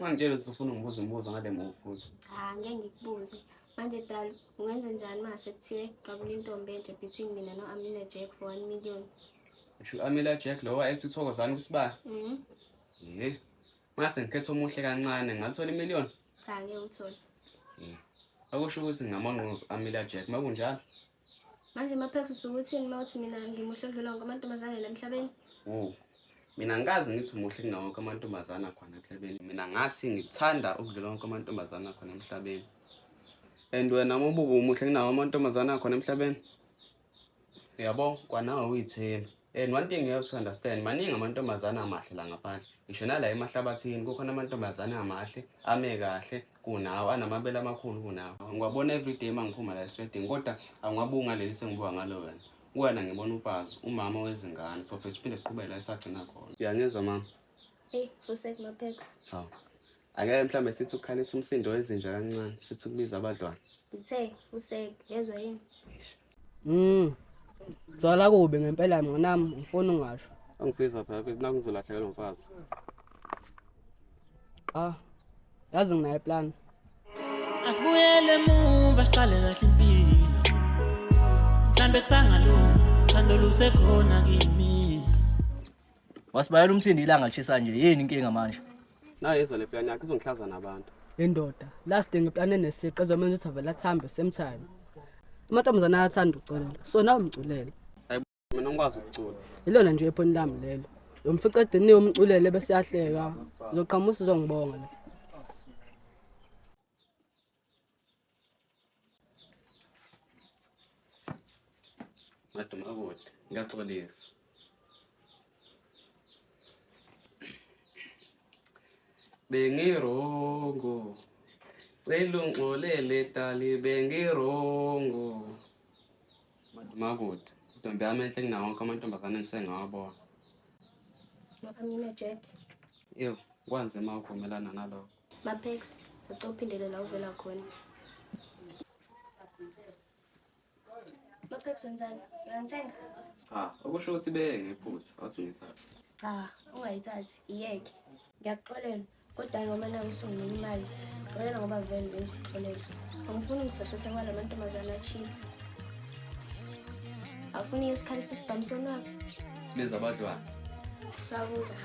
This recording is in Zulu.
Ungangitsheli ukuthi ufuna ungibuza umbuzo ngale move futhi. Cha, ngeke ngikubuze. Manje dali, ungenze njani uma sekuthiwe qabula intombi enhle between mina no-Amina Jack for 1 million? Usho u-Amila Jack lo wayethi uthokozani kwisibaya? Mhm. Ye. Mase ngikhetha omuhle kancane ngathola imiliyoni. Cha, ngeke uthole. Ye. Akusho ukuthi ngamanqozo Amila Jack makunjalo. Manje Mapex usuke uthini uma uthi mina ngimuhle odlula wonke amantombazane la emhlabeni? Wo. Mina ngikaze ngithi umuhle kunawo wonke amantombazane akhona emhlabeni. Mina ngathi ngikuthanda ukudlula wonke amantombazane akhona emhlabeni. And wena uma ubuka umuhle kunawo amantombazane akhona emhlabeni. Uyabo, kwanawe uyithemba. And one thing you have to understand, maningi amantombazane amahle la ngaphandle. Ngisho nala emahlabathini kukhona amantombazane amahle, ame kahle kunawe, anamabele amakhulu kunawe. Ngiwabona everyday uma ngiphuma la estradini, kodwa angiwabuki ngaleli sengibuka ngalo wena. Kuwena ngibona umfazi, umama wezingane. So first siphinde siqhubeke la esagcina khona. Uyangizwa mama? Eyi, fusek Mapex. Hawu. Angeke mhlawumbe sithi ukukhalisa umsindo wezinja kancane, sithi ukubiza abadlwana. Ngithe fusek, yezwa yini? Zwala kubi ngempela mnganami, ngifuna ungasho. Angisiza phela mfethu, naku ngizolahlekelwa umfazi. Ah. Yazi nginayo plan. Asibuyele emuva siqale kahle impilo. Mhlambe kusangalunga, uthando lusekhona kimi. Wasibayela umsindi ilanga lishisa nje yini inkinga manje? Nayo izwa le plan yakho izongihlaza nabantu. Indoda, last thing iplane nesiqe ezomenza ukuthi avele athambe same time. Amantombazane ayathanda ukuculela. So nawe umculele. Mina ngikwazi ukucula. Ilona nje iphoni lami lelo. Yomfica ediniwe umculele bese yahleka. Uzoqhamusa uzongibonga la. Madumakude, ngiyaxolisa. Bengirongo. Cela ungixolele dali bengirongo. Madumakude, intombi yami enhle kunawo wonke amantombazane engisengawabona. Amina Jack. Ewu, kwanzima ukuvumelana nalokho. Mapex, sacela uphindele la uvela khona. Mapex wenzani? Uyangithenga? Cha, okusho ukuthi beke ngephutha, wathi ngithathe. Cha, ungayithathi, iyeke. Ngiyakuxolela, kodwa hayi ngoba naku usunginika imali. Xolela ngoba vele bengizokuxolela. Angifuni ungithathise kwala mantombazane acheap. Awufuni isikhalisa isibhamu sonwabe? Sibiza abadlwana. Usabuza.